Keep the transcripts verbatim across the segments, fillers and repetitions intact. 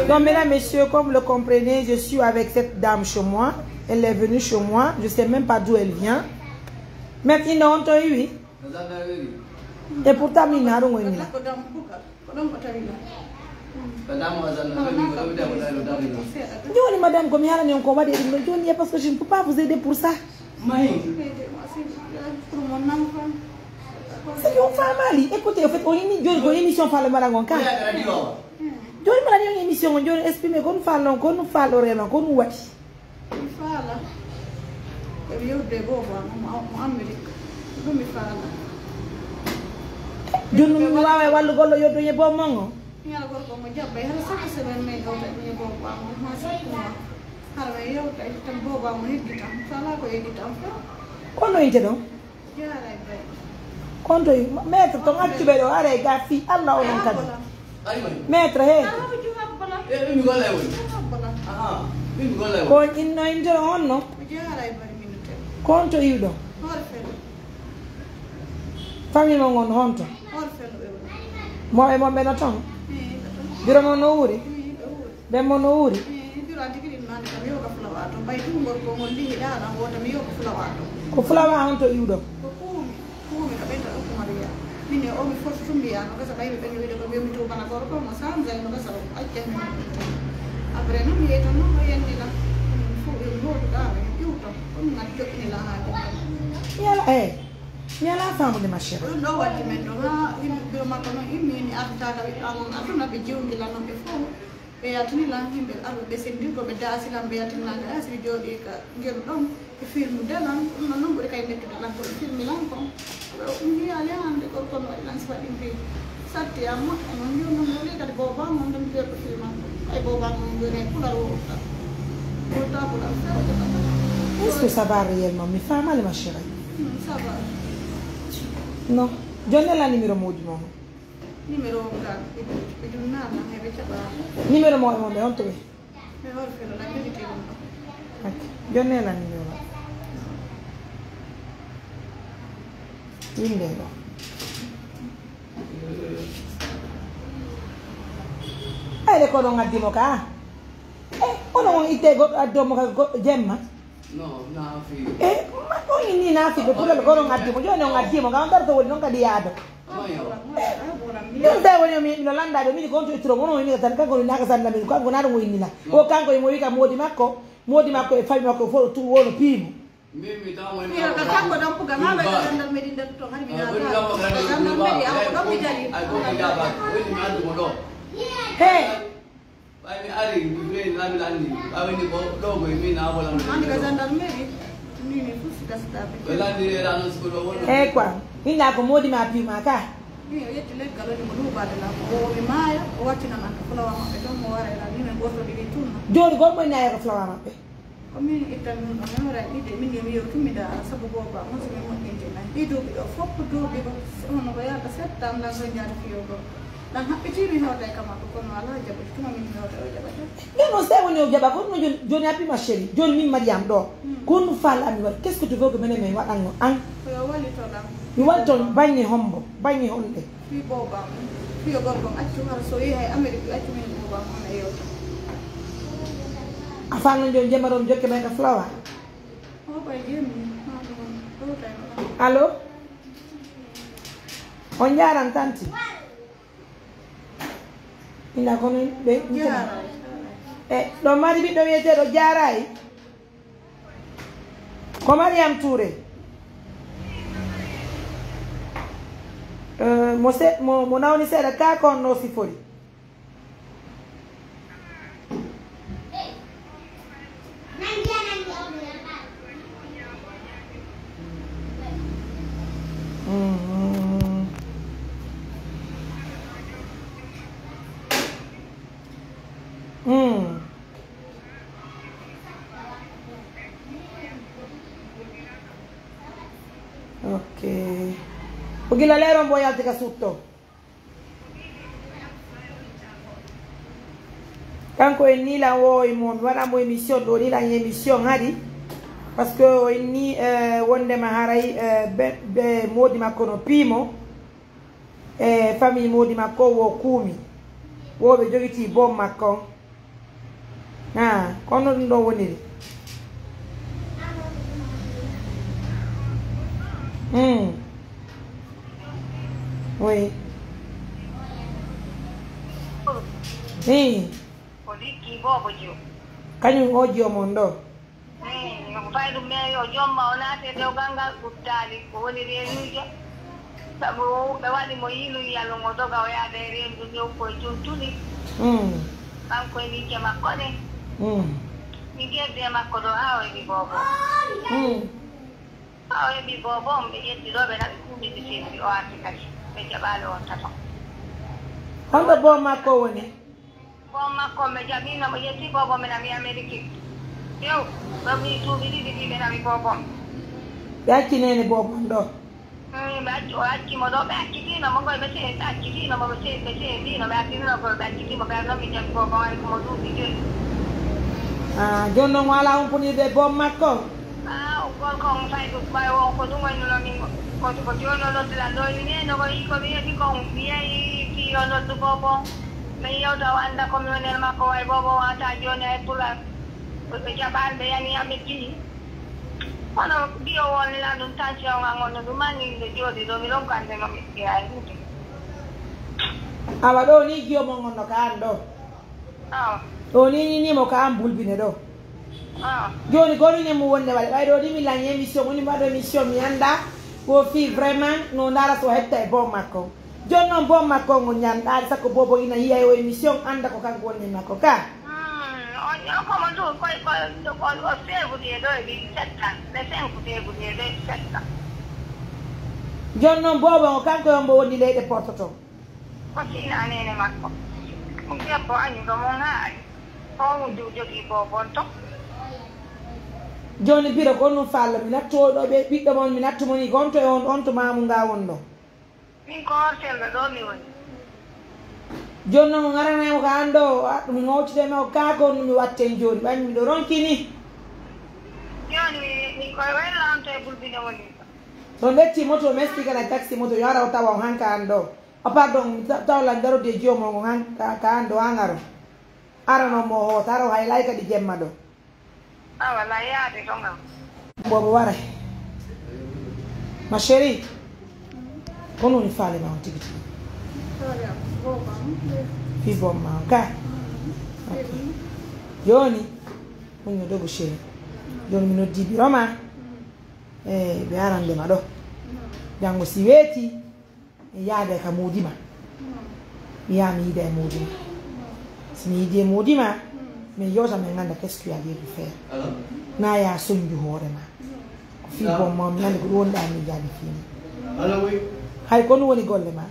Donc, mesdames, messieurs, comme vous le comprenez, je suis avec cette dame chez moi. Elle est venue chez moi. Je sais même pas d'où elle vient. Même il non, toi, oui. Et pourtant, il n'a rien. Joni, madame, ko mi haalani on ko waɗi e ɗum ɗo. Joni, parce que je ne peux pas vous aider pour ça. C'est une femme, Ali. Écoutez, en fait, on émi-, joni ko émission fala mara ngon ka. Joni mara ni émission ngon joni exprimer kon fala non, kon fala rema, kon wati. Mi faala. Ko mi yewde boobo am mo, mo Amerique. Ɗum mi faala. Joni mi waawa e wallugol o yewde e boobo mon o. Mi ala gorko mo jabba hara sakko semaine men yewta e boobo am mo ma sakko mo. Hara mi yewta e tan boobo am mo heddi tan. Faala ko heddi tan. Kono inte ɗon? Jaaray bay. Konto maître to accuɓe ɗo are ga fi Allah onon kadi. Maître he. Ko inno inte honno? Konto iwɗo. Famille mo ngon honto? Mo e mon ɓe no ton? Biro mon no wuuri? Ɓen mo no wuuri? Biro anti kiɗi nani kam yo ka fulawa to bay tu ngor ko ngol lihi dana wota mi yo ka fulawa to. Ko fulawa honto iwɗo? Ko kuumi. Kuumi ka ɓeyta ɗo kumariya. Min e o mi fof tumbiya no gasa ɓayɓe ɓen wiide ko mbiyomi tubana gorko mo sanzay no gasa o acca min. Après non mi yeytan non o yendina. Min fof yo mi hotu ɗaɓe iwto. Ɗum ngati joɗɗini la ha joɗɗini. Mi ala e mi ala famude ma chérie. Ɗum ɗo waddi men ɗo ha yimɓe biyo makko noon immini artaka ɓiɗɗo amon aduna ɓe jewgilannoɓe fof. Ɓe yaltini lan yimɓe arɓe ɓe senndi ko ɓe daasi lan ɓe yaltini lan kadi asiri jooɗi ka ngeru ɗon ɓe filmude lan ɗum noon noon ɓuri kay mettude lan ko ɓe filmi lan kon. Ɓe mbiyaali hannde gorko no waɗi lan si waɗi mbi satti am moƴƴa noon jooni noon woni kadi booba mon ɗum mbiya ko filman ko ay booba mon jooni e pular wowta wowta pular fewde. Est-ce que ça va réellement? Mi faamaali ma chérie. Ça va. Non. Jonnee lan numéro Mody mon. Numéro o ngal ɓe ɗum naana heɓe caɓa. Numéro mo e mon ɓe on to ɓe? Ɓe hol felo la vérité ɗum ɗo. Ok. Jonnee lan numéro ma. Yimɓe ɗo. Ayde ko ɗon addi mo ka. E onon on itte goɗɗo addi mo ka goɗɗo jemma. E ma on inni naafiɓe pour le goɗon addi mo joni on addi mo ka on darto woni noon kadi yaado. Ɗum tawi woni o mi no lanndaade o mini ko on to ittoro wono o innira tan kanko woni naka sannda min kanko naata mo innina o kanko imo wika moodi makko moodi makko e fawi makko fof tu wono piimo. He. Ɓay mi ari mi firi lami landi ɓay woni ko ɗo koye min a wala mo andi ka gendarmerie. Mini fof si gasata ɓe landi era non siko ɗo wonno. Eyi quoi. Inna ko moodi ma piw ma ka. Min o yetti leggal woni mo luubaade la ko o mi maaya o wattina man ko fulawa maɓɓe ɗon mo wara era min en ɓorto ɗiɗi tunna. Joni gol mo inna ko fulawa maɓɓe. Ko min ittan min ɗo memora ɗiɗe min nde mi yewtumi da sabu booba on so min moƴƴinte nan ɗi duuɓi ɗo fof duuɓi ko hono ko yaaka septan lan so jaata fiyo goo. Ɗan haɓɓitii mi hewta e ka makko kono alaa jaɓude tuma min hewta o jaɓata. Min noon so tawi woni o jaɓa ko ɗum no joni joni appi ma chéri joni min Mariam ɗo. Ko honɗum faalɗaa mi waɗ qu'est ce que tu veux que menen min waɗanno an? Ko yo wallito ɗam. Mi waɗi toon baŋŋe hombo baŋŋe honɗe? Fii booba mum. Fii yo gorko accu hara so yehi hay Amerique yo accu min booba mum e yewta. A faalno joni jemma ɗon jokke men ka flawa? O koye jemmi. Allo? On jaaran tanti. Ina kono ɓe e ɗo mari ɓiɗɗo wiyeteeɗo jaarayi. Ko Mariam Touré. Eh, mo se mo mo nawni seeɗa ka ko on no sifori. Ok. Ko gila leero mbo yalti ka sutto. Kanko en ni lan wowoy mo mi waɗa mo émission ɗo ni lan émission hari. Parce que o inni eh, wondema haray eh, be, be modi makko no piimo. E famille modi makko wo kuumi. Wo ɓe jogiti bom makko. Ah, kono ɗum ɗo woniri. Hmm. Oui. Hi. Ko likki boobo jiyo. Kañum o jiyo mon ɗo. Eey, no ko fayi ɗum, mais yo joom ma o naate dewgal ngal uttaali, ko woni reenuujo. Sabu ɓe waɗi mo yiilu yiyallo ngo doga o yaada e reendu ndu koye tun tuli. Mm. Kanko e ɓiɓɓe makko ɓe. Mm. Mi gerdi e makko ɗo haa o heɓi boobo. Mm. Haa o heɓi boobo, ɓe ƴetti ɗo, ɓe naɓi kuuɓi ɗi seeɗi, o arti kadi. Ɓe jaɓaali o tato. Honto boobo makko woni? Boom makko, ɓe jaɓiino, ɓe ƴetti boobom, ɓe nawi Ameriki. Tew, ɓe ɓii duuɓi ɗiɗi, ɗi ɓe nawi boobom. Ɓe acci neene boobom ɗo? Mm, ɓe acci, o acci mo ɗo, ɓe accitiino mo ngoy, ɓe ce-, ɓe accitiino mo, ɓe ce-, ɓe ceediino, ɓe accitiino ko ɓe accitiimo, ɓe arno mi jaɓi boobom, ari ko mo duuɓi joyi. Ah, jooni noon o alaa humpondirde e boom makko? Ah, o gorko on fay ko ɓay won ko ɗum wonno min ko, ko jooni o noddiran ɗo, mi neene ko yi ko mi heɓi kon, mi yehi fii o noddu boobom. Mi yewta o annda ko mi woni e makko, way boobo wata jooni hay pulaar. Ɓe jaɓaani, ɓe yani aɓe jini. Kono mbiyo won lan ɗum tension an on no ɗum anni nde jooɗi ɗo, mi ɗon ko annde no mi ɓiya e ɗum. Awa ɗo ni jiyo mon on no ka an ɗo. Awa. Ɗo ni ni ni mo ka an bulbine ɗo. Awa. Jooni gori ne mo wonde waɗe. Ɓay ɗo ni mi lañi émission, woni mi waɗo émission mi annda. Ko fii vraiment no ndaara so hetta e bon makko. Jooni noon boom makko ngo ñaanɗaade, sakko boobo ina yiya e o émission, annda ko kanko woni e makko ka. Hmm, on, on ko mo ɗum, koy, koy, on, o feebude e ɗo e ɓiɓɓe seɗɗa, ɓe cinq feebude e ɗo e seɗɗa. Jooni noon boobo ngo, kanko e hombo woni leyɗe portoto? Ko sina neene makko. Ɗum debbo añuɗo mon haa ari. On wuddu jogii boobon to. Jooni biro ko ɗum falla, mi nattu o ɗo ɓe ɓiɗɗo mon, mi nattu mo ni gonto e on, on to maamu nga won ɗo. Min ko Hortel ɗo mi woni. Jooni noon, o ŋaranay mo ko aan ɗo, a, mi ŋawtide ma ko kaa ko mi watten jooni, ɓay miɗo ronki ni. Jooni mi, mi koye wayla on to e bulbine woni. So ɓetti moto, mi explique la taxi moto, yo ara o tawa o hanka aan ɗo. A pardon, mi ta-, tawa la ndarude e jiyo mo ko han-, ka, ka aan ɗo, aan aro. Arano mo hoota, aro hay lay kadi jemma ɗo. Ah, wala yaade ko ngam. Boobo waray. Ma chérie, ko non woni faale ma on tigi tigi? Faale am, boobo am. Fi boobo ma on ka? Mm. Ok. Jooni, muñño dogo chérie. Jooni mi noddi biro ma. Mm. Eh, ɓe arande ma ɗo. Mm. Janngo si weeti, mi yaada ka moodi ma. Mi yaha mi yiida e moodi ma. Si mi yiidi e moodi ma, min yewta min ngannda qu'est-ce qu'il y a lieu de faire. Na yaha soñju hoore ma. Ko fii bon ma, mi annda ko ɗum wonɗaa miijaade fii ni. Hay ko ɗum woni golle ma?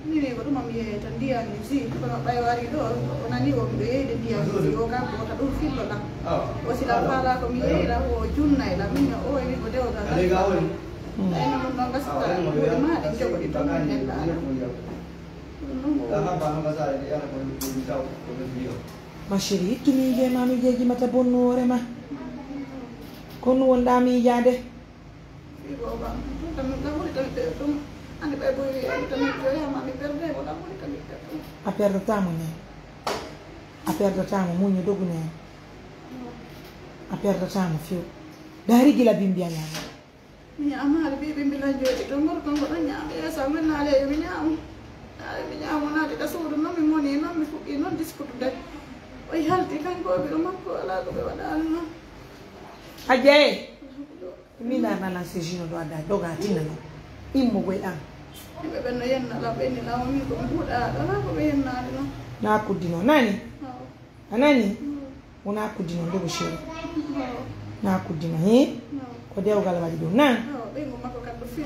Mini ko ɗum mi yeeyta ndiyam mi si, kono ɓay o ari ɗo, o nani o miɗo yeeyde ndiyam mi si, o kanko wota ɗum fillo ɗam. O sila faala ko mi yeeyla, o junnay ɗam, min o e wi ko dewgal. Mm. Ɓayno ɗum ɗon gasata, buuɗi ma ɗin jogoɗi toon, min ɗaala. Ɗum ɗum ko. Ma chérie, ittu miijeeji ma, miijeeji mata bonnu hoore ma. Ko ɗum wonɗaa miijaade? Fii booba, ɗum tamit, ɗam ɓuri tamit ɓe ɗum. Andi ɓay boy wi, ɗam tamit, yo yaha ma mi perde, ko ɗam ɓuri tamit ɓe ɗum. A perdata mo ne. A perdata mo, muñño dogu ne. A perdata mo few. Dari gila bimbi a ñaama. Mi ñaamaali ɓiɓɓe mbilan jooɗi to ngor kon mboɗo ñaama yeeso am naale yo mi ñaamo. Naale mi ñaamo naati ka suudu non mi moni non mi fuɗɗi non diskutude. O halti kanko o biro makko alaa ko ɓe waɗaali non. A jeeye. Min a nalan sejino ɗo adda doga tinna non. Immo goy an. Yimɓe ɓen no yenna la ɓe ni law min ko mi buuɗa alaa ko ɓe yennaali non. Na kuddino nani. A nani? Wona kuddi noon de ko chéri. Na kuddi noon, he? Ko dewgal waɗi ɗum, na?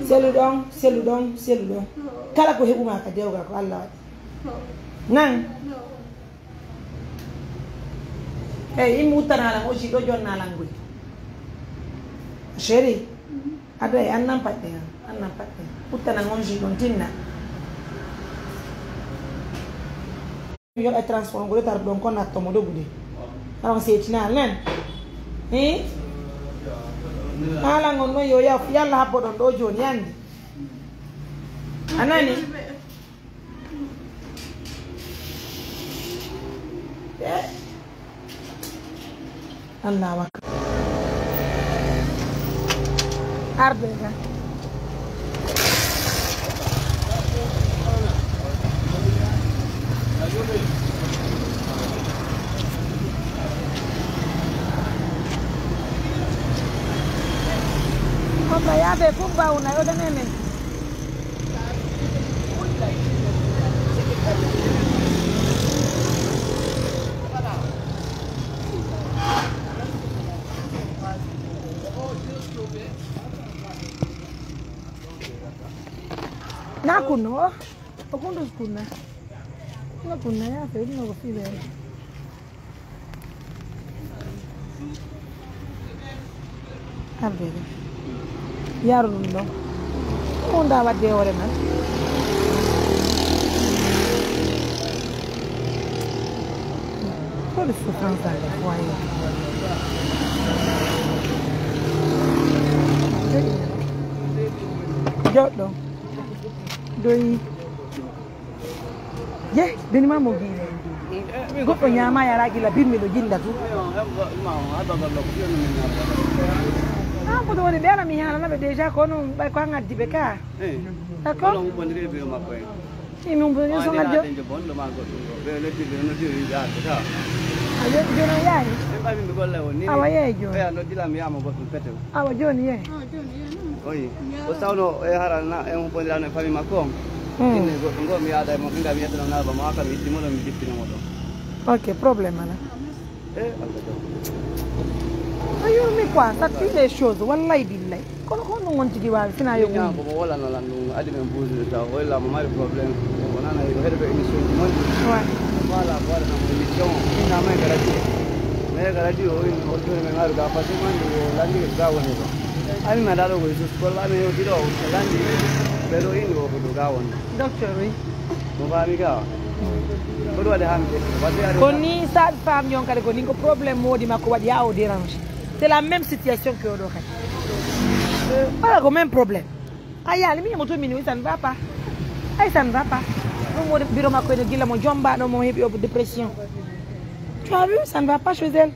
Selu ɗon, selu ɗon, selu ɗon. Kala ko heɓuma ka dewgal ko Allah waɗi. Nan? Eyi, immi uttana lan aussi ɗo jonna lan goy. Chéri, aday an nan paɗɗe an, an nan paɗɗe. Uttana on si ɗon tinna. Yoɓa transport ngo retar ɗon ko natto mo dogude. Aron seetina nen. Eh? Ala ngon non yo yaw yalla habbo ɗon ɗo joni yandi. A nani? Eh? Allahu akbar. Arde ga. Papa, ya be kumba una yo de nene. Na kuno, o kundo kuna. Na kuna ya fe no go file. Arde. Yaro ɗum ɗo. Ko wonda wadde e hoore man? Trop de souffrance dans les foyers. Joɗɗo. Doyi. Je, beni ma mo gine. Goɗɗo ñaama yara gila bimmi ɗo jilla tu. Ah, mboɗo woni ɓe ala mi haalana ɓe déjà ko non ɓay ko an addi ɓe ka. D'accord? Ɗum bondiri e biro makko en. Imi um bondiri so ngaddi. Ɗum bonɗo ma goɗɗum ɗo. Ɓe leddi ɓe no diri yimɓe arde ka. A yetti jono yaani? En ɓay min ɓe golla woni. Awa yeejo. Ɓe a noddila mi yama goɗɗum petel. Awa joni ye. Oyi. O sawno e hara na en huɓɓondirano e famille makko on. Inne goɗɗo ngo mi yaada e mo ɓinga mi yettano nalba mo haka mi ittimo ɗo mi jippino mo ɗo. Ok, problème ala. E Allah jaw. A yurmi quoi, ça tue les choses, wallahi billahi. Kono ko ɗum on tigi waawi sina yo ñaam ko mo wolano lan ɗum adi men buusude taw o illa mo mari problème. O nana o heɗoto émission ji mon. Ouais. Voilà, voilà, na mo émission. Ina men ka radio. Mais ka radio o in o jure men aru ga parce que man o landi ga woni ɗo. Ami ma dalo ko Yesus ko ba men yo dido o landi. Pero in o ko ga woni. Docteur, oui. Mo ba mi ga. Ko ɗo waɗi hande. Ko ni sage femme yon kadi ko ni ko problème modi makko waɗi ya o dérange. C'est la même situation que oɗo kadi. Voilà ko même problème. A yaali mi yimo to min wi ça ne va pas. Ay ça ne va pas. Ɗum woni biro makko ene gila mo jomba ɗo mo heɓi o dépression. Tu as vu, ça ne va pas chez elle.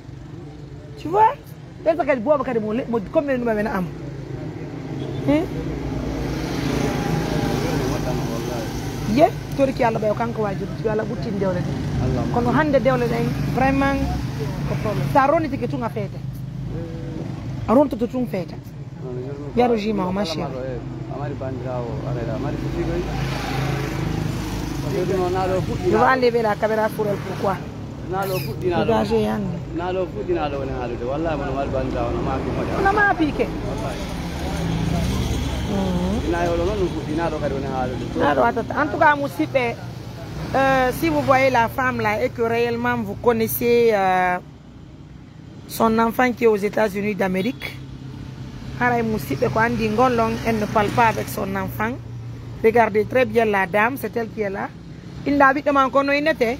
Tu vois? Ɓen kadi booba kadi mo le- mo comme ɗum ɓe am. Hmm? Ye toriki Allah ɓe o kanko wajibi ci Allah ɓuttin dewle ɗe. Kono hande dewle ɗen vraiment ko problème. Sa ronitike tun a feete. A rontoto tun feeta. Yaro jima o ma chérie. Amari bandirawo arayda amari fitigoy. Yo ba lebe la caméra pour elle pourquoi? Naalo fuɗɗinaaɗo. Dégagé yande. Naalo fuɗɗinaaɗo woni haalude wallahi mono mari bandirawo no maaki moƴa. No maaki ke. Ina yolo noon ɗum fuɗɗinaaɗo kadi woni haalude. Naɗo watata en tout cas musidɓe, euh, si vous voyez la femme là et que réellement vous connaissez euh, son enfant qui est aux États-Unis d'Amérique, haray musidɓe ko andi ngol ɗon, elle ne parle pas avec son enfant. Regardez très bien la dame, c'est elle qui est là. Inda ɓiɗɗo ma ko no innete?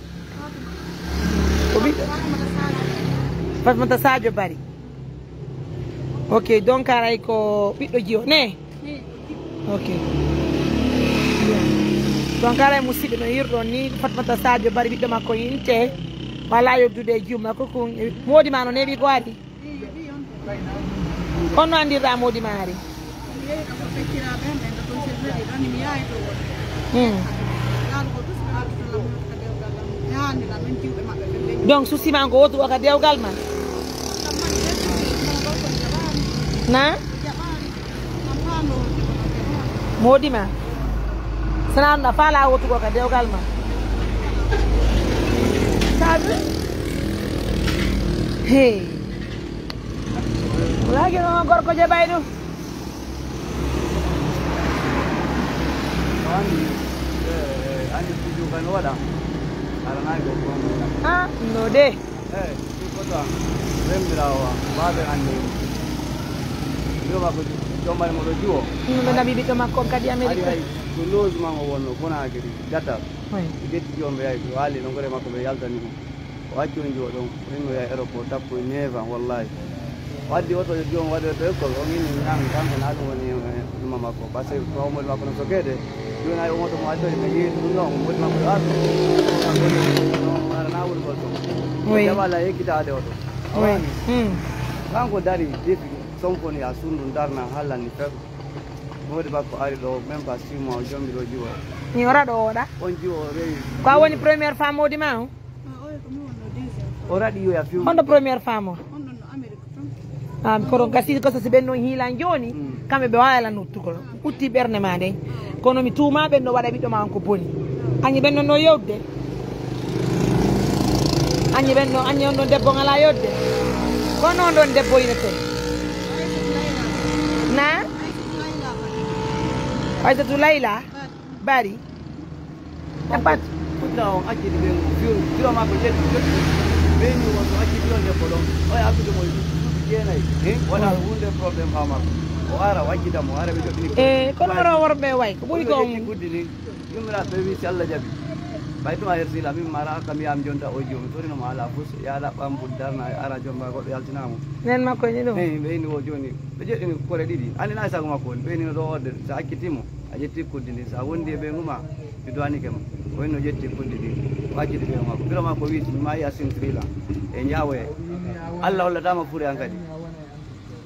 Ko ɓiɗɗo Fatmata Sadio Bari. Ok, donc haray ko ɓiɗɗo jiyo ne. Ok. Donc haray musidɓe no yirɗon ni Fatmata Sadio Bari ɓiɗɗo makko inte. Wala yoddude e jiw makko kun. Modi ma no neeɓi ko ari. Kono no anndirɗaa moodi maari? Hmm. Donc souci ma ko wotu ko ka dewgal ma? Na? Moodi ma? Sana na fala wotu ko ka dewgal ma? Sabi? Hey. Wala gino gorko je baydu. Andi, eh, andi studio kan wada. Arana go ko. Ah, no de. Eh, si ko to. Rembirawa, babe andi. Yo ma ko jomare mo do juwo. No na bibi to makko kadi America. Ko lozuma mo wonno kona kadi data. Oui. Getti jom be ay wali no gore makko be yaltani mo. O acci on juwa ɗon, o inno yaha aéroport tappo e neuf ans, wallahi. O addi oto yo joom waɗoy to école, o min nan kanko na ɗum woni numa makko, parce que ko modi makko no sokede. Joni ay oto mo addo e yeetu ɗum ɗon, modi makko yo artu. Ara na woni gol to. Oui. Jaɓa la yekkitaade oto. Oui. Hmm. Kanko dari defi somfoni ya sundu darna halani fek. Modi bakko ari ɗo même pas six mois o jombi ɗo jiwo. Ni ora ɗo oɗa? On jiwo o rewi. Ko a woni première femme modi ma o? O raɗi yo ya fiw. Honno première femme o? Ah, kono gasi ko so si ɓen non hiila jooni, kamɓe ɓe waawi lan uttugol. Utti ɓernde ma nden. Kono mi tuuma ɓen no waɗa ɓiɗɗo ma on ko boni. Añi ɓen non no yewde. Añi ɓen no, añi on ɗon debbo ngala yewde. Kono on ɗon debbo ina te. Na? Aysatu Layla. Bari. Apat. Kudda on acciti ɓen fiyo fiyo ma ko jetti jetti. Ɓeni o so acciti on debbo ɗon. O ya abdude mo duuɓi jeenayi. Wona hunde problème ha makko. O ara wajjida mo ara ɓe joɗɗini. E kono oro worɓe way ko ɓuri ko on. Kuddi ni. Yumira ɓe wi si Allah jaɓi. Ɓay tuma hersila min mara kam yam jonta o jom torino mo ala fus ya laɓɓam bud darna ara jomba goɗɗo yaltinamo. Nen makko ni ɗum. Eyi ɓeyni o joni ɓe joɗɗini kore ɗiɗi andi na sago makko woni ɓeyni no ɗo odde sa accitimo. A ƴetti kuddi ndi, so a wondi e ɓeyngu ma, mi duwanike ma. O woni no ƴetti kuddi ndi, o acciti ɓeyngu makko. Biro makko wiiti, mi maayi a sintiri lan. E ñaawoye. Allah hollataama fure an kadi.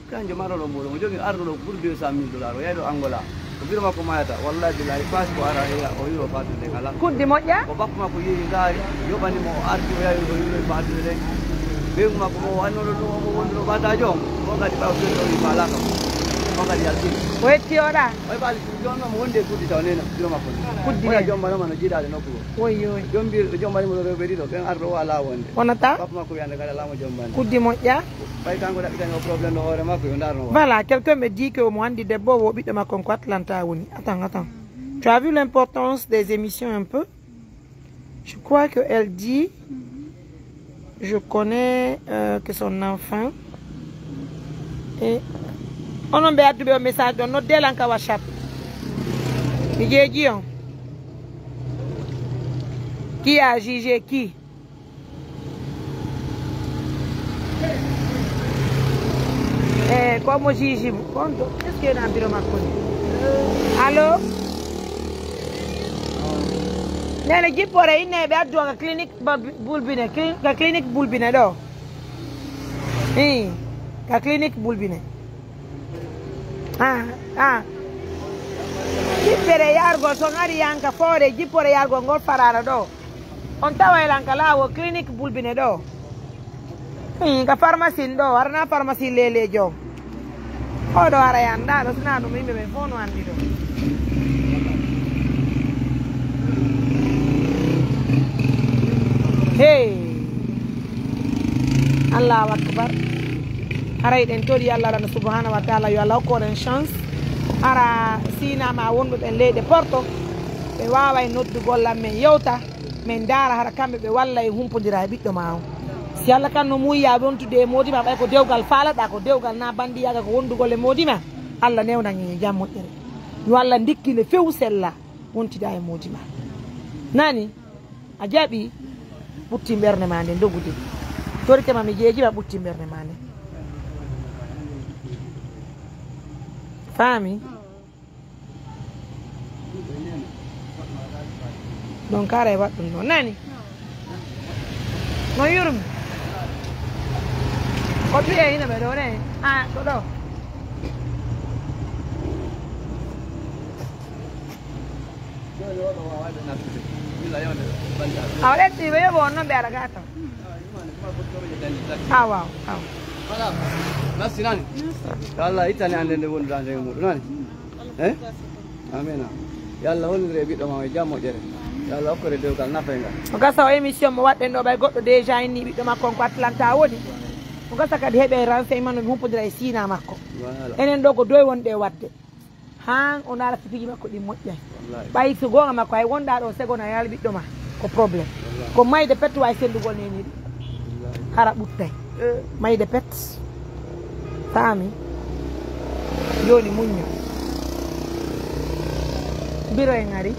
Kanjo maɗo ɗo mboɗo, mo jogi arɗo ɗo pour deux cent mille dollars, o yahi ɗo Angola. Ko biro makko mayata, wallahi billahi, paasi ko ara, o yiwa fatude kala. Kuddi moƴƴa? Ko bappa makko yehi ngaari, yoɓani mo o arti, o yahi o yiwa fatude. Ɓeyngu makko mo o annoɗo ɗum, o mo wonduɗo ɓatajo on, on kadi ɓaw fewde o wi falaka. On kadi yaltini. O yetti oɗa? Oye ɓaali jooni noon mo wondi e kuddi taw nena biro makko ni. Kuddi oya nena. Jombano ma no jiidaade nokku goo. Woy, woy. Jombir, jombani mo rewɓe ɗiɗo, ɓen arɗo o alaa wonde. Wonata? Papa makko wiyande kala alaa mo jombani. Kuddi moƴƴa. Ɓay kanko ɗaɓɓitani o problème no hoore makko, yo ndaarno hoore. Voilà, quelqu'un me dit que omo anndi debbo o, ɓiɗɗo makko on ko Atlanta woni. Attends, attends. Tu as vu l'importance des émissions un peu? Je crois que elle dit, je connais euh, que son enfant. Et onon ɓe adduɓe o message ɗon, noddee lan ka WhatsApp. Mi jeeji on. Qui a jugé qui? Eh, comme juge, bon, est-ce que na biro makko ni? Allô? Nene jippore inne ɓe addu ka clinique ba- bulbine, cli- ka clinique bulbine ɗo. Ii, ka clinique bulbine. Ah, ah. Jippere yargol son ari yanka foore jippore yargol ngol farara ɗo. On taway lan ka laawol clinique bulbine ɗo. Hmm, ka pharmacie ɗo, arana pharmacie lelejo. Oɗo ara yanda, ɗo sina ɗum yimɓe ɓen fof no andi ɗo. Hey. Allahu akbar. Haray ɗen toɗi Allah lana subhanahu wa taala yo Allah hokku oɗen chance. Ara sinama wonɓe ɓen leyɗe porto. Ɓe waaway noddugol lan men yewta. Min ndaara hara kamɓe ɓe walla e humpondira e ɓiɗɗo ma on. Si Allah kan no muuya wontude e moodi ma ɓay ko dewgal faalaɗa ko dewgal na bandiyaga ko wondugol e moodi ma. Allah newnan en e jam moƴƴere. Yo Allah ndikkine few sella wontida e moodi ma. Nani? A jaɓi? Ɓutti ɓernde ma nden dogude. Torike ma mi jeeji ma ɓutti ɓernde ma nden. Faami? Donc kara e waɗɗum ɗo nani no yurmi ko piye hino ɓe ɗo ne a ko ɗo a waɗa ɗi ɓe yoɓo on noon ɓe ara ga tan a waw aw merci nani yo allah ittani ande nde wonduɗa nde muɗum nani e amina yo allah hollire e ɓiɗɗo ma e jam moƴƴere yo allah hokkore dewgal nafaygal o gasa o émission mo waɗɗen ɗo ɓay goɗɗo déjà inni ɓiɗɗo makko on ko atlanta woni o gasa kadi heɓe renseignement no ɓe humpodira e sina makko enen ɗo ko doy wonde e waɗde han o ndaara sipiiji makko ɗi moƴƴay ɓay so goonga makko hay wonɗa ɗo segona yaal ɓiɗɗo ma ko problème ko mayde petto wawi sendugol neniɗo hara ɓuttay mayde pet faami joni muñño biro en ari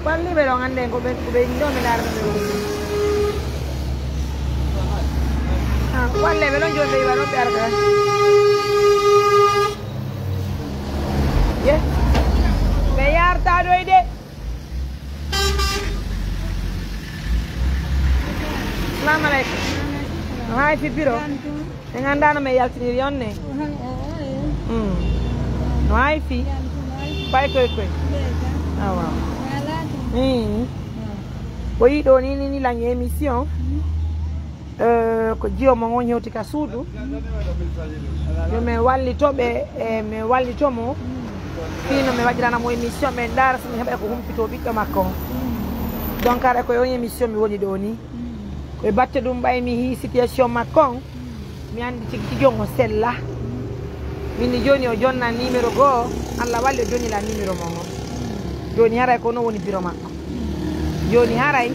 Walliɓe ɗon annde ko ɓe ko ɓe ɗo ɓe ndaarata ɓe ɗon. Ah, walleɓe ɗon joni ɓe iwa ɗon ɓe arata. Ye. Ɓe yarta ɗo e de. Assalamu aleykum. No hay fi biro? En anndaano men yaltiniri on ne. Mm. No hay fi? Bay koy koy. Awa. Mm. O yiɗo ni ni ni lañ émission. Euh, ko jiyo mo on hewti ka suudu. Yo men wallito ɓe, e men wallito mo. Fino men waɗirana mo émission, men ndaara si men heɓa ko humpito ɓiɗɗo makko. Donc, ara ko yo émission mi woni ɗo ni. Ko e batte ɗum ɓay mi hii situation makko on. Mi anndi tigi tigi on o sella. Min ni jooni o jonna numéro goo, Allah walli o jonnila numéro mon on. Jooni haray ko non woni biro makko. Jooni haray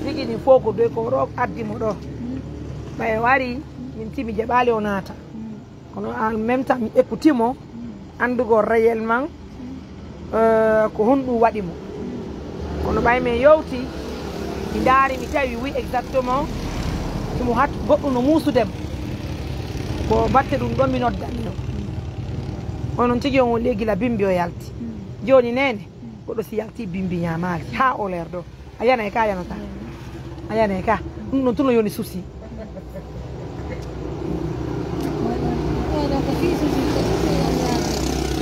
tigi ni fof ko doy ko ɗo addi mo ɗo. Ɓay o ari, min tigi mi jaɓaali o naata. Kono en même temps mi écouti mo, anndugol réellement, euh, ko honɗum waɗi mo. Kono ɓay men yewti, mi ndaari, mi tawi wi exactement himo hat goɗɗum no muusude mo. Ko batte ɗum ɗon mi noddanno. Onon tigi on, on leydi la bimbi o yalti. Jooni neene, goɗɗo si yalti bimbi ñaamaali haa o leer ɗo. A yanay ka, a yanata. A yanay ka. Ɗum ɗon tun no yoni souci.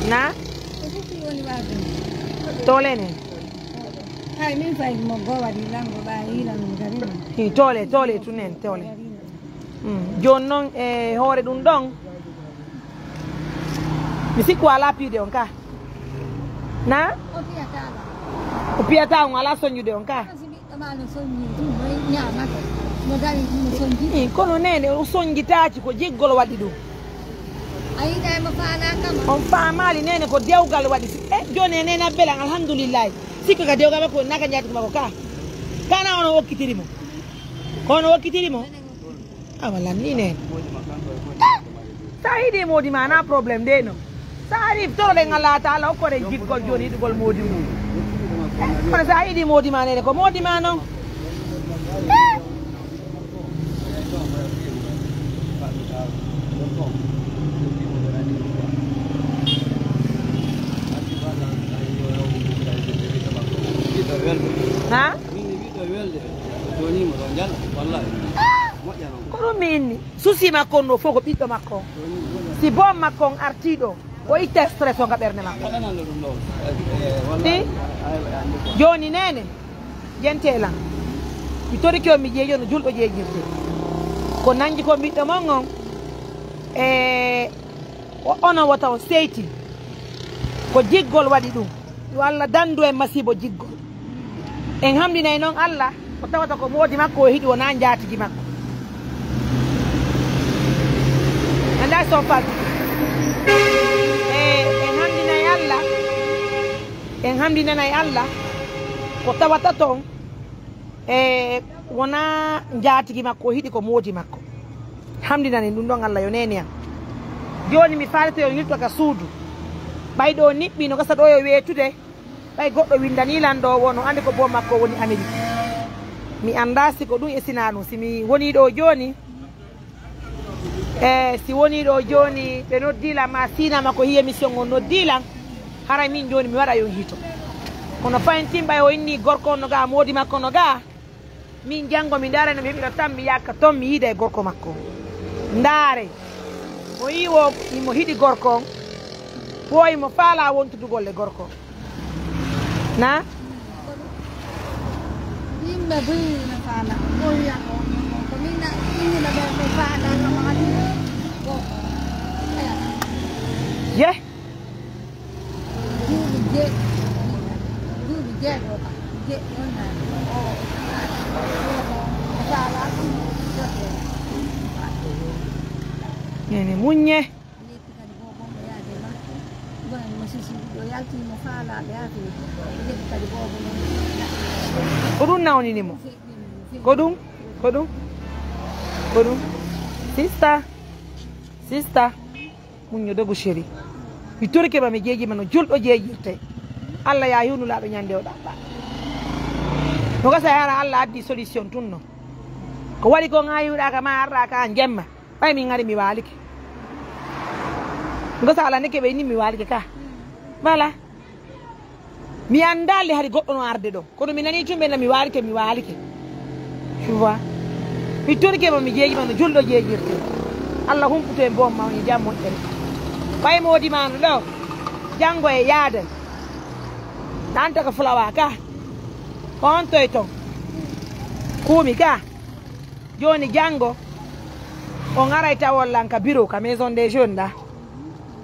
Na? Tole ne? Hay min fay mo go waɗi lango ɓa yilan mo gari mo. Hi, tole, tole tun nen, tole. Mm. Jooni noon e hoore ɗum ɗon, mi sikku alaa piide on ka. Na? O fiyata la. O fiyata on alaa soñjude on ka. Kasi ɓiɗɗo ma no soñji, ɗum noy ñaamata. No dari, no soñji. Eh, kono neene, o soñjitaaki, ko jiggol waɗi ɗum. A yiɗay mo faala kama. On faamaali neene ko dewgal waɗi. Eh, jooni e neene a belan, alhamdulillahi. Sikka ka dewgal makko, naka njaati ko makko ka. Kana ono okkitiri mo. Kono okkitiri mo. Awa lan ni neen. Sa yiɗi moodi ma na problème de no. Sa ari toroɗen Allah taala okkore jiggol jooni yiɗugol moodi mum. Kono sa yiɗi moodi ma nene ko moodi ma non. Ha? Ko ɗum mi inni. Souci makko on ɗo fof ko ɓiɗɗo makko on. Si boom makko on artii ɗo, o itta stress on ka ɓernde makko. Ɗi? Jooni neene, jente lan. Mi torike on mi jeejo no julɗo jeejirde. Ko nanji ko ɓiɗɗo mon on, e o-, onon wota on seyti. Ko jiggol waɗi ɗum. Yo Allah danndu en masiibo jiggol. En hamɗinay noon Allah, ko tawata ko moodi makko o hiɗi, wonaa njaatigi makko. Anndaa so falti. E, en hamɗinay Allah, en hamɗinanay Allah, ko tawata toon, e, wonaa njaatigi makko o hiɗi, ko moodi makko. Hamɗinani ɗum ɗoon Allah yo neene am. Jooni mi faalete yo yilto ka suudu. Ɓay ɗo niɓɓi no gasa ɗo yo weetude. Ɓay goɗɗo winndanii lan ɗo woo no anndi ko boom makko woni Amerik. Mi anndaa si ko ɗum e sinaa ɗum. Si mi wonii ɗo jooni, e si wonii ɗo jooni ɓe noddii lan maa siinaa ma ko hii émission on noddii lan, haray min jooni mi waɗa yon hito. Kono fayin tin ɓay o inni gorko on no gaa, moodi makko no gaa. Min janngo mi ndaara no mi heɓira tan mi yaaka toon mi yiida e gorko makko. Ndaare. O yii o imo hiɗi gorko on. Wo imo faalaa wontudugol e gorko. Na? Yimɓe buy no faala. Ko wiya ko, ko min na, min na ɓe, ɓe faala no ma haɗi. Ko. Aya. Ye? Duuɓi je-, duuɓi jeego ka, je-, on na, o, o faala ɗum. Nene muññe. Ko ɗum nawnini mo? Ko ɗum? Ko ɗum? Ko ɗum? Sista? Sista? Muñño dogu chéri. Mi torike ma, mi jeejima no julɗo jeejirte. Allah ya hiwnu laaɓe ñande o ɗaɓɓa. No gasa yara Allah addi solution tun no. Ko waɗi ko ŋa yiwɗaka ma arɗaka an jemma. Ɓay min ngari mi waalike. Ngo sala ne keɓe ni mi waalike ka. Voilà. Mi anndaali hari goɗɗo no arde ɗo. Kono mi nani tun ɓe na mi waalike, mi waalike. Tu vois? Mi torike ma, mi jeeji ma no julɗo jeejirte. Allah humputo en boom ma, on e jam moƴƴere. Ɓay moodi ma no ɗo, janngo e yaade. Ɗanta ko fulawa ka. Ko on toye ton? Kuumi ka. Jooni janngo, on aray tawon lan ka bureau, ka maison des jeunes ɗa.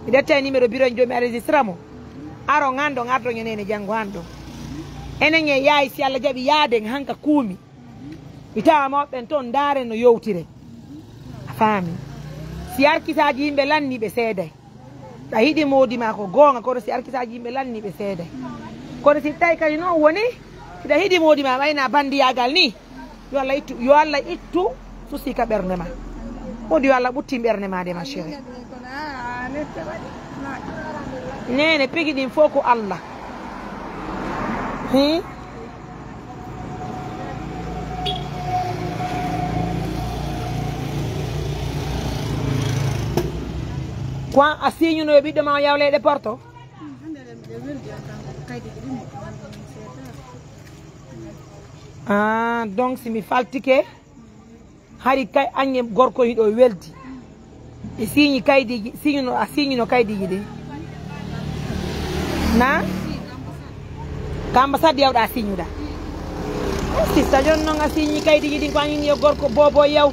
Mi ƴettay numéro bureau en, jooni mi enregistra mo. Aron han ɗon, ardon e neene janngo han ɗon. Enen e yaay, si Allah jaɓi, yaaden han ka Kuumi. Mi tawa mawɓe ɓen ton, ndaaren no yewtire. A faami? Si arkisaaji yimɓe lanni, ɓe seeday. Ɗa hiɗi moodi ma ko goonga, kono si arkisaaji yimɓe lanni, ɓe seeday. Kono si tawi kadi noon woni, hiɗa hiɗi moodi ma, wayna bandiyaagal ni, yo Allah ittu, yo Allah ittu susi ka ɓernde ma. Wodi yo Allah ɓuttin ɓernde ma de, ma chérie. Neene, pigi ɗin fof ko Allah. Hi? Ko an a siiñuno yo ɓiɗɗo ma o yaw leyɗe Porto? Ah, donc si mi faltike, hari kay aññe gorko hiɗo weldi. E siiñi kaydiiji, siiñuno, a siiñuno kaydiiji ɗin. Na? Ka ambassade yawɗa a siiñuɗa. Eh, sista, jon noon a siiñi kaydiiji ɗin ko añini yo gorko bobo yaw.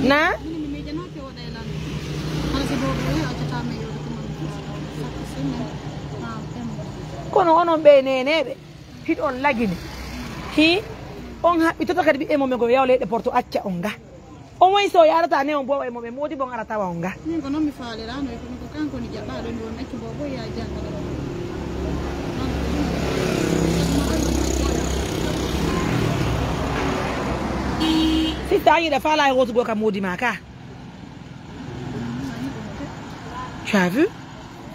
Na? Kono onon ɓe neneɓe, hiɗon lagine. Hi, on haɓɓitoto kadi ɓiɓɓe mon ɓe ko yaw leyɗe Porto acca on ga. On wayi so yarata ne on bowa e mo ɓe modi bon ara tawa on ga. Min ko noon mi faalirano e ko kanko ni jaɓɓaɗo ndi won accu bobo ya jangale. Sista, a yiɗa faala e wotugo ka modi ma ka. Tu as vu?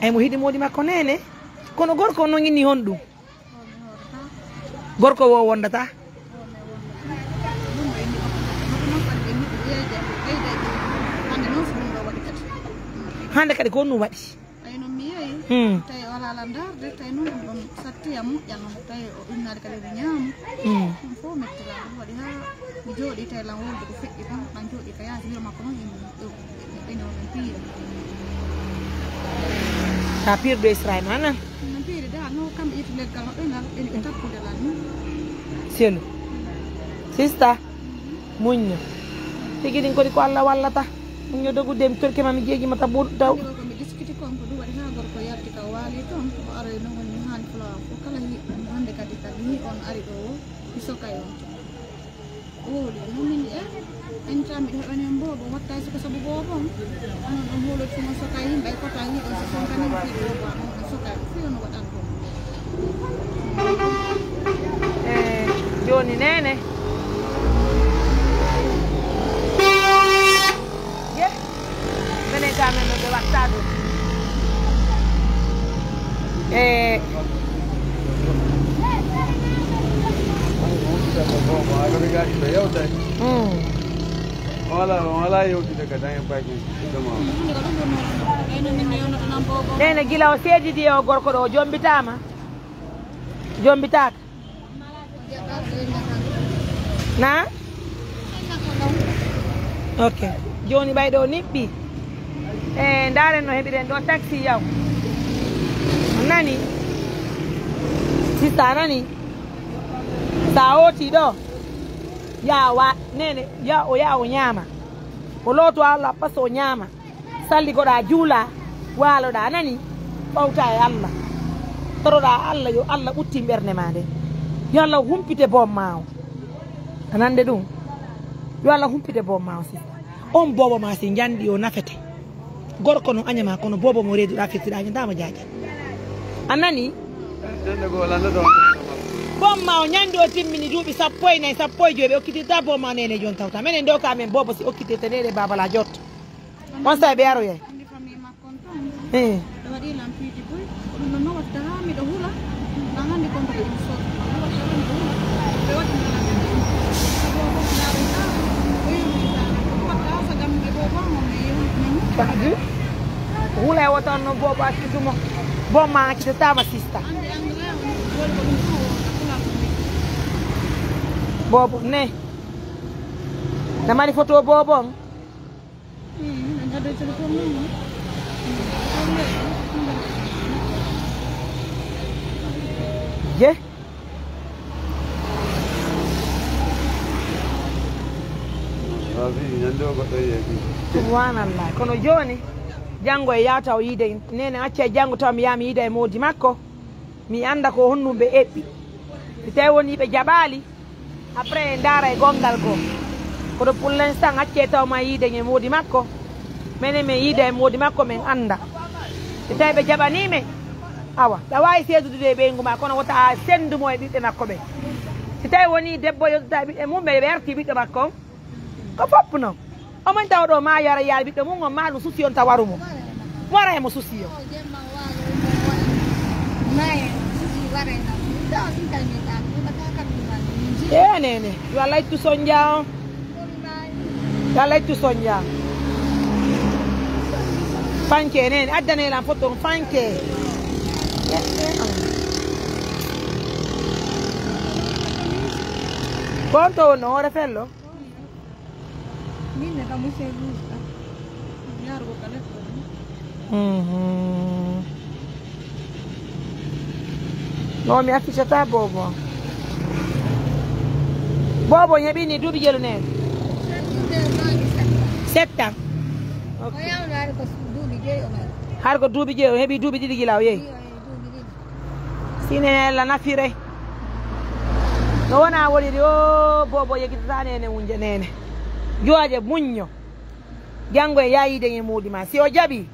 Ay mo hiɗi modi makko nene. Kono gorko on noon inni honɗum? Gorko wo wondata? Hande kadi ko honɗum waɗi? Tawi noon mi yehi, hmm, tawi o alaa landarde, tawi noon ɗum ɗon satti a moƴƴano, tawi o innaade kadi o ñaamo. Hmm. Ɗum fof metti lan, ɗum waɗi haa mi jooɗi, tawi lan wonde ko feƴƴi tan, lan jooɗi ka yaasi, wiro makko noon ene, ene, ene on piiri. Ka piirɗo Israel ma nan? No piiri de, no kamɓe ƴetti leggal maɓɓe ngal, ɓe, ɓe tappude lan ni. Selu. Sista, muñño. Tigi ɗin kodi ko Allah wallata. Muñño dogude, mi torke ma, mi jeeji ma ta ɓur-, taw. Hannde ko mi diskiti kon ko ɗum waɗi haa gorko yalti ka waali toon, o aroy no woni haani fulawa fof kala hiɗo. Hannde kadi, kadi ni on ari ɗo o, mi sokay on. O wowli, no min e, en tan miɗo heɓani en boobo, watta e suka sabu boobo on. Onon on hooloti mo sokay yimɓe, e kota hiɗo, so son kanin fiɗo boobo, a ɗon on sokay, fiyo no waɗan ko. E, jooni neene. Ye, menen ka men no ɓe watta ɗum. E. Mm. Wala, wala yewtude ka dañen payɗum. Neene, gila o seedidi e o gorko ɗo, o jombitaama? Jombitaaka? Na? Ok. Jooni ɓay ɗo niɓɓi. E, ndaaren no heɓiren ɗo taxi yaw. Nani? Sista, nani? Sa oti ɗo, ya wa, neene, ya o, ya o ñaama. O looto Allah, pas o ñaama. Salligoɗaa, juulaa, waaloɗaa, a nanii? Ɓawtaa e Allah. Toroɗaa Allah, yo Allah ɓuttin ɓernde maa nden. Yo Allah humpite boom maa o. A nande ɗum? Yo Allah humpite boom maa o, sista. On boobo maa, si njandi o nafete. Gorko no aña maa, kono boobo mo reeduɗaa firtiɗaa, ñandaama jaaja. A nanii? Boom maa o ñandi o timmini duuɓi sappo e nayi, sappo e joyi, ɓe okkitirta boom maa neene jooni tawta. Menen ɗo ka men boobo si okkitirte neene baabala jotto. On saa'i ɓe aroyay. Eh. Ɓe waɗi lan piiji buy. Ko ɗum ɗon non waɗta haa miɗo hula. An anndi kon ko ɗum sooda. Ɗum waɗta haa miɗo hula. Ɓe waɗi lan piiji buy. Sabu o fof ndaari haa o yewti tan. Ko waɗta haa sagan ɓe boobo mo mi yehi, mi hula. Hula e wota on no boobo accudu mo. Boom maa accitataama, sista. Anndi anndi laa on jooɗi ko ɗum fof o hula. Bobo ne. Na mari photo bobo on. Je. Subhanallah. Kono jooni, janngo e yaata o yiide nene, acca e janngo taw mi yaha mi yiida e moodi makko. Mi annda ko honɗum ɓe eɓɓi. Si tawi woni ɓe jaɓaali, après en ndaara e gonngal goo. Kono pour l'instant, accee taw ma yiiden e moodi makko. Menen min yiida e moodi makko, min annda. Si tawi ɓe jaɓanii min, awa, ɓe waawi seedudude e ɓeyngu ma, kono wota a senndu mo e ɓiɓɓe makko ɓen. Si tawi woni debbo yottotaa e ɓiɓɓe mum, ɓe ɓe artii ɓiɗɗo makko on, ko fof noon. Omo tawa ɗo ma yara yaal ɓiɗɗo mum on, ma ɗum susi on tawaru mo. Wara e mo susi o. E nene, yo Allah ittu sonja on. Yo Allah ittu sonja. Fanke nene, addane lan foto on fanke. Konto on no hoore fello. Min ne kam, monsieur Rouge kam. Mi yarugo ka leppa ni. Mhm. No, mi affichata bobo. Bobo, heɓi ni duuɓi jelu ne? Sept ans. Ok. Har ko duuɓi jeyo, o heɓi duuɓi ɗiɗi gila o yehi. Sine la nafire. No wona woniri o bobo yegitata nene wunje nene. Joaje muñño. Janngo e yaha yiiden e moodi ma. Si o jaɓi,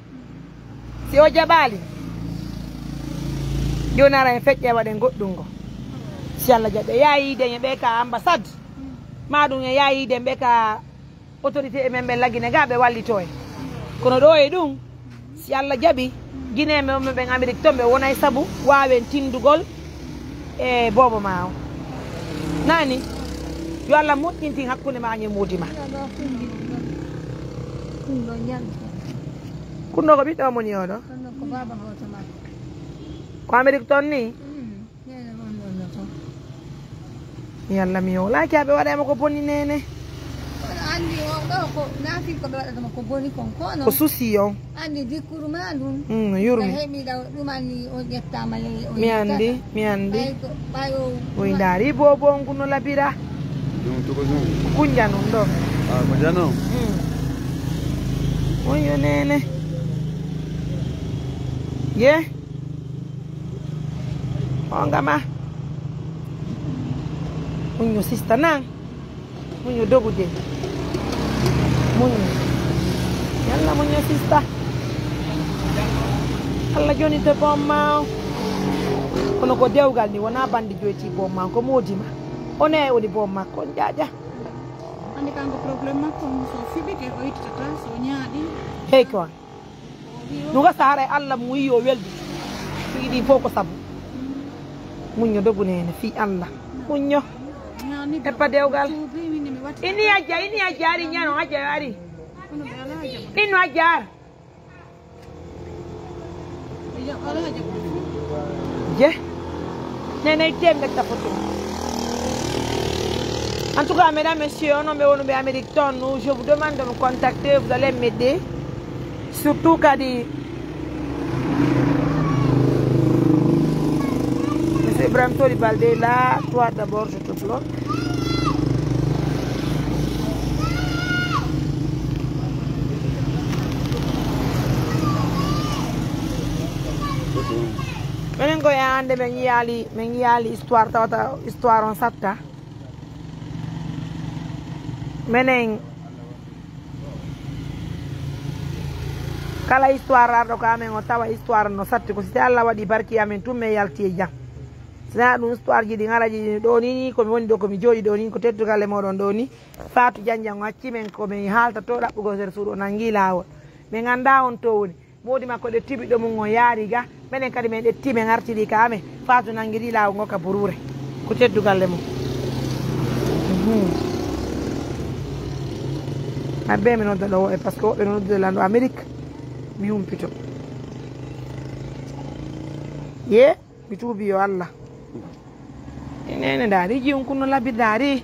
si o jaɓaali, jooni ara en feƴƴe waɗen goɗɗum ngo. Si Allah jaɓi, yaha yiiden e ɓe ka ambassade. Ma ɗum e yaha yiiden ɓe ka autorité e men ɓe lagine ga ɓe wallito en. Kono ɗo e ɗum, si Allah jaɓi, Guinée men ɓen Amérique ton ɓe wonay sabu waawen tindugol e bobo ma o. Nani? Yo Allah moƴƴintin hakkunde ma e moodi ma. Kunɗo ko ɓiɗɗo moni oɗo? Ko Amérique ton ni? Yalla mi yowlaaki aɓe waɗa mo ko boni nene. Kono anndi o ɗo ko naafii ko ɓe waɗata mo ko boni kon kono. Ko susi on. Anndi dikkuru ma ɗum. Mm, yurmi. Ɓe heɓi ɗaw ɗum anni o ƴettaama ley o. Mi anndi, mi anndi. Ɓay ko, ɓay o. Oy ndaari bobo on kuno labira. Ɗum tuko ɗum. Kunja non ɗo. Ah, ko jano. Mm. On yo nene. Ye. O ngama. Muñño sista nan. Muñño dogude. Muñño. Yalla muñño sista. Allah joni to boom ma o. Kono ko dewgal ni wona bandi joyti boom ma ko moodi ma. O ne woni boom ma kon jaaja. Andi kanko problème makko so fiɓike o ittata so ñaaɗi. Hey ko. Ɗum gasa haray Allah mum yiyo weldi. Ɗum yiɗi fof ko sabu. Muñño dogu nene fii Allah. Muñño. Eppa dewgal. Ini ajja, ini ajja ari ñano, ajja ari. Inno ajja ar. Je. Nene tem de ta photo. En tout cas, mesdames, messieurs, on me on be Amérique ton, je vous demande de me contacter, vous allez m'aider. Surtout kadi Monsieur Ibrahim Tori Baldé là, toi d'abord je te bloque. Menen ko e hannde min yiyaali, min yiyaali histoire tawata histoire on satta. Menen kala histoire arɗo ko amen o tawa histoire no satti ko si Allah waɗi barki amen tun min yalti e jam. Sina ɗum histoire ji ɗi ngaraji ɗo ni ko mi woni ɗo ko mi jooɗi ɗo ni ko teddugal e moɗon ɗo ni. Fatou Janjan o acci men ko min haalta to ɗaɓɓugol nder suudu o nangi laawol. Min annda on to woni. Moodi makko ɗetti ɓiɗɗo mum on yaari ga. Menen kadi min ɗetti min artiri ka amen. Fatou nangiri laawol ngol ka buruure. Ko teddugal e mum. Mhm. Abbe mi nodda ɗo woɓɓe par ce que woɓɓe no noddude lanɗo Amérique. Mi humpito. Ye, mi tuubi yo Allah. Nene ndaari jiwun kunno labirdaari.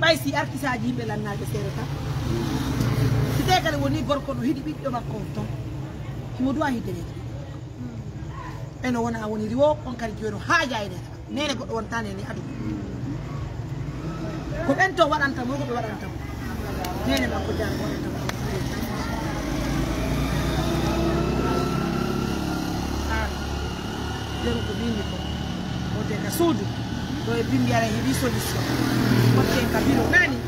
Ɓay si artisaaji yimɓe lannaaɓe seeɗa tan, si tee kadi woni gorko no hiɗi ɓiɗɗo makko on ton, himo duwa hiddereede. Ɓe no wona woniri wo, on kadi jooni no haaja e nene. Nene goɗɗo wonta nene aduna. Ko ɓen to waɗanta mo, ko ɓe waɗanta mo. Nene makko jaan waɗanta mo. An, jeru ko bindi ko. Wote ka suudu. Ɗo e bimbi ara heɓi solution. Wote ka bilo nani.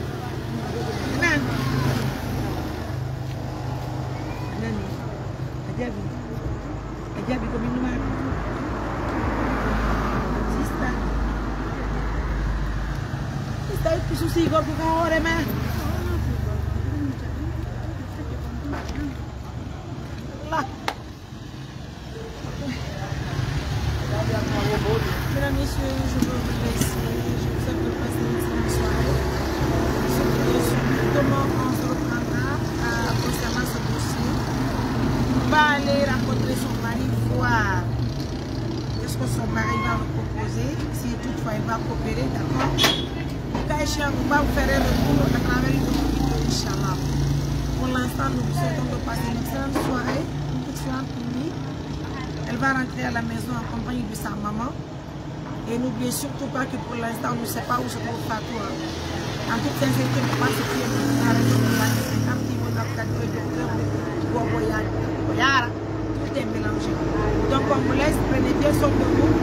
Nani. Nani. A jaɓi. A jaɓi ko min numaɗo. Sista. Sista, ittu susi gorko ka hoore ma. La. Mesdames, Messieurs, je veux vous remercier. Je vous souhaite de passer une excellente soirée. Surtout, surtout, demain, on se reprendra, euh, concernant ce dossier. On va aller rencontrer son mari, voir qu'est-ce que son mari va nous proposer, si toutefois il va coopérer, d'accord. Le cas échéant, on va vous faire un retour à travers une autre vidéo, Inch'Allah. Pour l'instant, nous vous souhaitons de passer une excellente soirée, une excellente nuit. Elle va rentrer à la maison en compagnie de sa maman. Et n'oubliez surtout pas que pour l'instant, on ne sait pas où se trouve Fatou, hein. En toute sincérité, je pense que c'est la raison pour laquelle c'est comme si vous avez fait le docteur, vous voyez, tout est mélangé. Donc, on vous laisse, prenez bien soin de vous.